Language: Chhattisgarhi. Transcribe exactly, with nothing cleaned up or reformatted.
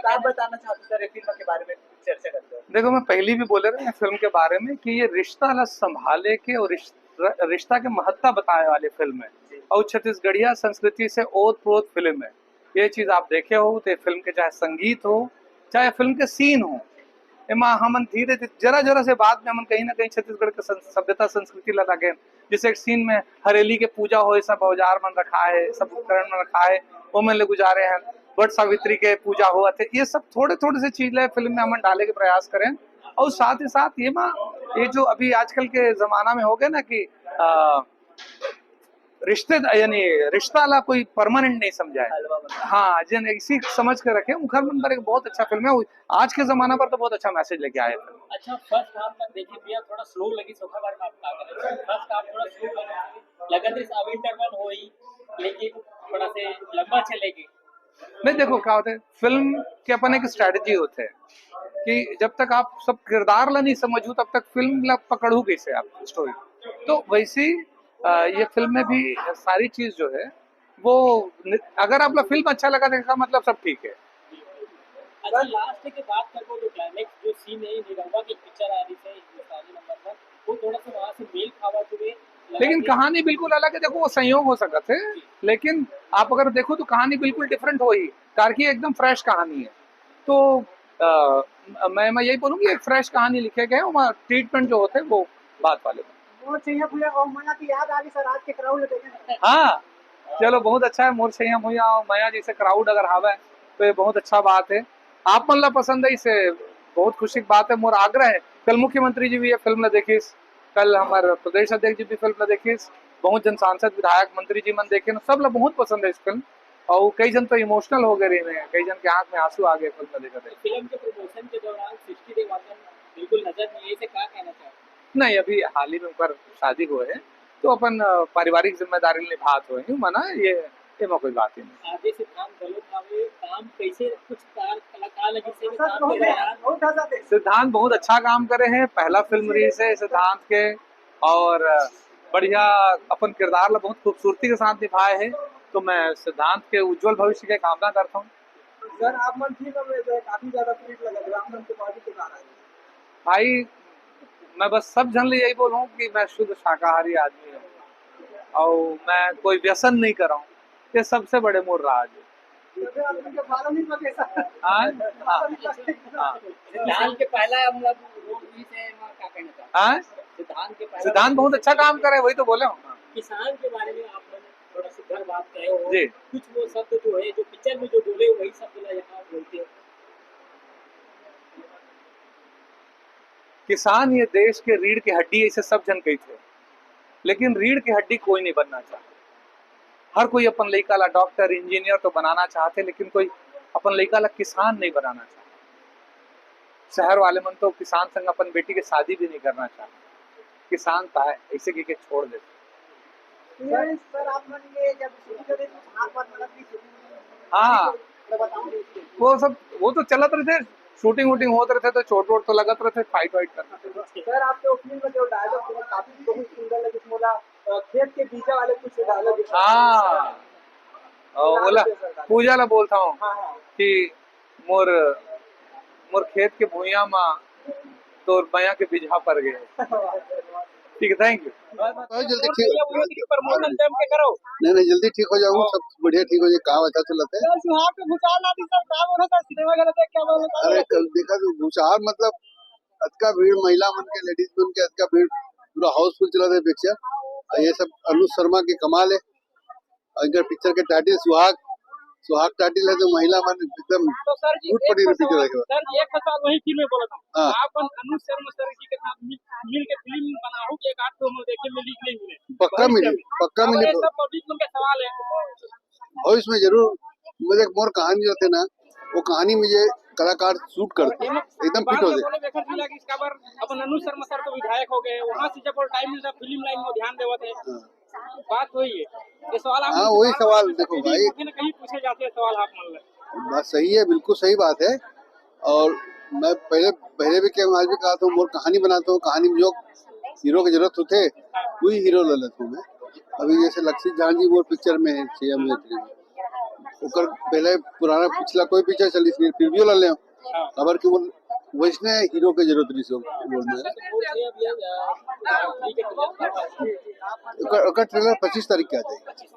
का बताना चाहते सर ये फिल्म के बारे में, चर्चा करते हैं। देखो, मैं पहली भी बोले रहे फिल्म के बारे में कि ये रिश्ता ला संभाले के और रिश-, र-, रिश्ता के महत्ता बताए वाली फिल्म है। और छत्तीसगढ़िया संस्कृति से ओत प्रोत फिल्म है। ये चीज आप देखे हो तो ये फिल्म के चाहे संगीत हो, चाहे फिल्म के सीन हो, एमा हमन धीरे धीरे, जरा जरा से बात में हमन कहीं ना कहीं छत्तीसगढ़ के सं-, सभ्यता संस्कृति ला लागे। जैसे एक सीन में हरेली के पूजा होए, सब औजार मन रखा है, सब उपकरण मन रखा है, वो मन ले गुजारे हैं। वट सावित्री के पूजा होवत हे, ये सब थोड़े थोड़े से चीज ला फिल्म में हमन डाले के प्रयास करें। और साथ ही साथ ये मा, ये जो अभी आजकल के जमाना में हो गए ना कि आ, रिश्ते, यानी रिश्ता ला कोई परमानेंट नहीं समझा है। हाँ, जिन इसी समझ के रखे, उखर मन पर एक बहुत अच्छा फिल्म है। आज के जमाना पर तो बहुत अच्छा मैसेज लेके आए हैं। अच्छा, फर्स्ट हाफ तक देखिए भैया, थोड़ा स्लो लगी, सोखा बार में आप का करें, फर्स्ट हाफ थोड़ा स्लो लगा, लगत रही अब इंटरवल होई, लेकिन थोड़ा से लंबा चलेगी। नहीं, देखो क्या होता है, फिल्म के अपन एक स्ट्रेटजी होते हैं कि जब तक आप सब किरदार ला नहीं समझू, तब तक फिल्म ला पकड़ू कैसे आप स्टोरी। तो वैसे ही, अ, ये फिल्म में भी सारी चीज जो है वो नि-, अगर आप ला फिल्म अच्छा लगा तो इसका मतलब सब ठीक है। अच्छा, लास्ट के बात करबो जो क्लाइमेक्स जो सीन है, निरहुआ की पिक्चर आ रही है हिंदुस्तानी नंबर वन, वो थोड़ा सा वहाँ से मेल खावा जुड़े। लेकिन कहानी बिल्कुल अलग है। देखो, वो संयोग हो सकत है, लेकिन आप अगर देखो तो कहानी बिल्कुल डिफरेंट होई, कारकी एकदम फ्रेश कहानी है। तो अ, मैं मैं यही बोलूँ कि एक फ्रेश कहानी लिखे गए, वहाँ ट्रीटमेंट जो होते हैं वो बात वाले। मोर छैया भुइयां अउ मया की याद आ गई सर आज के क्राउड में देखे। हाँ, चलो, बहुत अच्छा है। मोर छैया भुइयां अउ मया जैसे क्राउड अगर हावे तो ये बहुत अच्छा बात है। आप मन ला पसंद है, इसे बहुत खुशी की बात है। मोर आग्रह है, कल मुख्यमंत्री जी भी ये फिल्म ला देखिस, कल हमारे प्रदेश अध्यक्ष जी भी फिल्म ला देखिस, बहुत जन सांसद, विधायक, मंत्री जी मन देखे, सब ला बहुत पसंद है इस फिल्म। और कई जन तो इमोशनल हो गए रहे, कई जन के आंख में आंसू आ गए फिल्म ला देखा। फिल्म के प्रमोशन के दौरान सृष्टि देवांगन बिल्कुल नजर नहीं आई, इसे क्या कहना चाहते हैं? नहीं, अभी हाल ही में उनकर शादी हुए है, तो अपन अ, पारिवारिक जिम्मेदारी निभात हुए हूँ, मना ये, ये में कोई बात ही नहीं। आगे सिद्धांत गलत भावे काम कैसे कुछ कार कलाकार लगे से सर बहुत बहुत ज्यादा थे। सिद्धांत बहुत अच्छा काम करे हैं, पहला फिल्म रिलीज है सिद्धांत के, और अ, बढ़िया अपन किरदार ला बहुत खूबसूरती के साथ निभाए हैं। तो मैं सिद्धांत के उज्जवल भविष्य के कामना करता हूँ। सर आप मन ठीक हम रहे काफी ज्यादा पीरियड लगा था आप मन के बॉडी के कारण। भाई, मैं बस सब जन ले यही बोलूँ कि मैं शुद्ध शाकाहारी आदमी हूँ और मैं कोई व्यसन नहीं कर रहा हूँ। ये सबसे बड़े मोर राज है। जैसे आप मन के बालों नहीं पके सर। हाँ, हाँ, हाँ। सिद्धांत के पहला मतलब रोल भी से वहाँ क्या कहना चाहते हैं? हाँ? सिद्धांत के पहला सिद्धांत बहुत अच्छा काम करे, वही तो बोले हूँ। किसान के बारे में आप लोग थोड़ा सा घर बात कहे हो। जी। कुछ वो शब्द जो है, जो पिक्चर में जो बोले, वही शब्द ना यहाँ बोलते हैं। किसान ये देश के रीढ़ की हड्डी, ऐसे सब जन कही थे, लेकिन रीढ़ की हड्डी कोई नहीं बनना चाहता। हर कोई अपन लइका ला डॉक्टर, इंजीनियर तो बनाना चाहते, लेकिन कोई अपन लइका ला किसान नहीं बनाना चाहता। शहर वाले मन तो किसान संग अपन बेटी के शादी भी नहीं करना चाहते। किसान तो है, ऐसे कह के छोड़ देते। सर सर आप मन ये जब शूटिंग कर रहे थे तो हाथ वाथ मलक भी शूटिंग हाँ, तो बताओ नहीं। वो सब, वो तो चलत रहते, शूटिंग वूटिंग होत रहते, तो चोट वोट तो लगत रहते, फाइट वाइट करते। सर आपके ओपनिंग में जो डायलॉग थे काफी बहुत सुंदर लगे थे। मोला अ, खेत के बीजा वाले कुछ डायलॉग हाँ, और बोला, पूजा ला बोलता हूँ हाँ हाँ। कि मोर, मोर खेत के भुइयां मा तोर मया के बिजहा पर गए। ठीक है, थैंक यू। बहुत जल्दी ठीक प्रमोशन जम के करो। नहीं नहीं, जल्दी ठीक हो जाऊंगा, सब बढ़िया ठीक हो जाए, काम अच्छा चलता है। सर सुहाग के भूचाल आदि सर का बोला था सिनेमा घर में क्या बोला था? अरे कल देखा तो भूचाल मतलब अतका भीड़, महिला मन के, लेडीज मन के अतका भीड़, पूरा हाउसफुल चला था पिक्चर। और ये सब अनुज शर्मा के कमाल है। और इनका पिक्चर के टाइटल सुहाग, सुहाग टाइटल है तो महिला मन एकदम तो सर जी टूट एक पड़ी और रहती सवाल, है। सर जी एक और सवाल वही फिल्म में बोला था। हाँ। आप अन-, अनुज शर्मा सर जी के साथ मिल, मिल के फिल्म बनाओ कि एक आध दो हम देखे मिली कि नहीं मिले? पक्का मिली, पक्का अब मिली। ये सब पब्लिक मन के सवाल है। भविष्य में जरूर मुझे एक मोर कहानी जो थे ना, वो कहानी में ये कलाकार सूट करते हैं, एकदम फिट हो जाए। बोले बेकर जिला की इसका बार अपन अनुज शर्मा सर तो विधायक हो गए, वहाँ से जब टाइम मिलता फिल्म लाइन में ध्यान देवत है, बात वही है। ये सवाल आप हाँ, वही सवाल देखो भाई। कहीं ना कहीं पूछे जाते हैं सवाल आप मान लो। बात सही है, बिल्कुल सही बात है। और मैं पहले, पहले भी क्या, आज भी कहा था, मोर कहानी बनाता हूँ, कहानी में जो हीरो की जरूरत होते, वही हीरो ले लेता हूँ मैं। अभी जैसे लक्षित जहान जी मोर पिक्चर में है, सीएम में। ओकर पहले पुराना पिछला कोई पिक्चर चलिस नहीं, फिर भी ओला ले। काबर कि वो वैसने हीरो के जरूरत रहिस रोल में। ओकर, ओकर ट्रेलर पच्चीस तारीख के आ जाही।